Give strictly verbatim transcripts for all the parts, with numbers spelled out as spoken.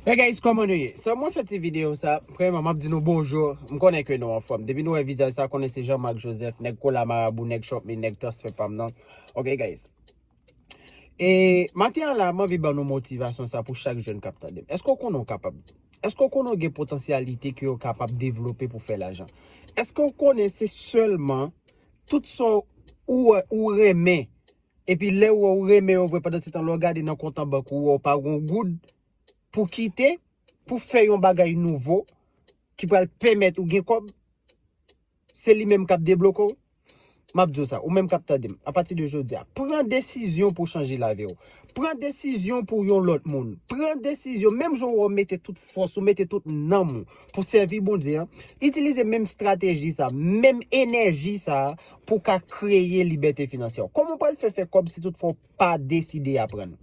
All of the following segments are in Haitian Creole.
Hey guys, kòman nou ye? So, mwen fè ti videyo sa. Premyèman, m ap di nou bonjou. M konnen ke nou anfòm. Depi nou wè vizaj sa, konnen se Jean Marc Joseph, nèg kola marabou, nèg chòp mi, nèg transfè pa m nan. Ok, guys. E maten an la, m anvi ban nou motivasyon sa pou chak jèn k ap tande m. Èske w konnen w kapab? Èske w konnen w gen potansyalite ke w kapab devlope pou fè lajan? Èske w konnen se sèlman tout sa ou, ou renmen, epi lè ou, ou renmen yo vre, pandan se tan lè w gade nan kont an bank ou, ou wè w pa gen yon goud pou kite, pou fè yon bagay nouvo ki pral pèmèt ou gen kòb, se li menm k ap debloke w? M ap di w sa, ou menm k ap tande m, apati de jodi a, pran desizyon pou chanje lavi w. Pran desizyon pou yon lòt moun. Pran desizyon, menm jan w mete tout fòs, ou mete tout nanm ou pou sèvi Bondye a, itilize menm estrateji sa, menm enèji sa pou ka kreye libète finansyè. Kòman w pral fè fè kòb si toutfwa w pa deside aprann?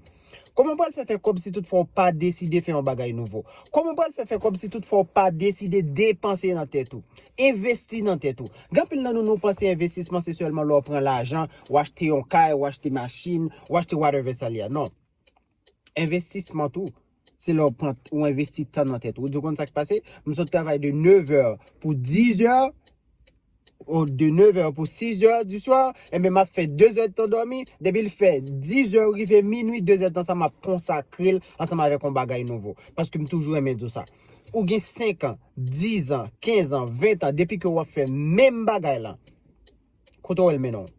Kòman w pral fè fè kòb si toutfwa w pa deside fè yon bagay nouvo? Kòman w pral fè fè kòb si toutfwa w pa deside depanse nan tèt ou? Envesti nan tèt ou. Gen anpil nan nou, nou panse envestisman se sèlman lè w pran lajan, w achte yon kay, w achte machin, w achte whatever sa l ye a. Non. Envestisman tou, se lè w pran, ou envesti tan nan tèt ou. Ou di w konn sa k pase? M sot travay de nevè pou dizè, ou de nevè pou sizè di swa, enben m ap fè dezè tan dòmi. Depi l fè dizè rive minui, dezè tan sa m ap konsakre l ansanm avèk yon bagay nouvo. Paske m toujou renmen di w sa. Ou gen senk an, diz an, kenz an, ven tan, depi ke w ap fè menm bagay lan, kote w wè l mennen w?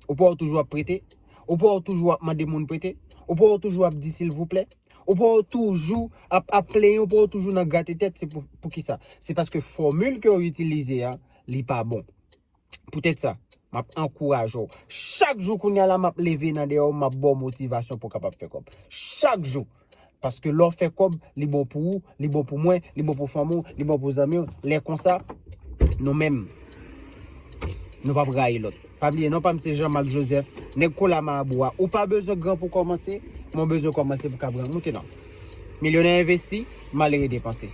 Ou pa wè w toujou ap prete? Ou pa wè w toujou ap mande moun prete? Ou pa wè w toujou ap di silvouplè? Ou pa wè w toujou ap, ap plenyen? Ou pa wè w toujou nan grate tèt? Se pou, pou kisa? Se paske fòmil ke w itilize a, li pa bon. Poutèt sa, m ap ankouraje w. Chak jou kounye a la, m ap leve nan dèyè w, m ap ba w motivasyon pou w kapab fè kòb. Chak jou. Paske lè w fè kòb, li bon pou ou, li bon pou mwen, li bon pou fanmi w, li bon pou zanmi w. Lè konsa, nou menm, nou p ap rayi lòt. Pa bliye, non pa m se Jean Marc Joseph, nèg kola marabou a. Ou pa bezwen gran pou kòmanse, men w bezwen kòmanse pou ka gran. Moute non. Milyonè envesti, malere depanse.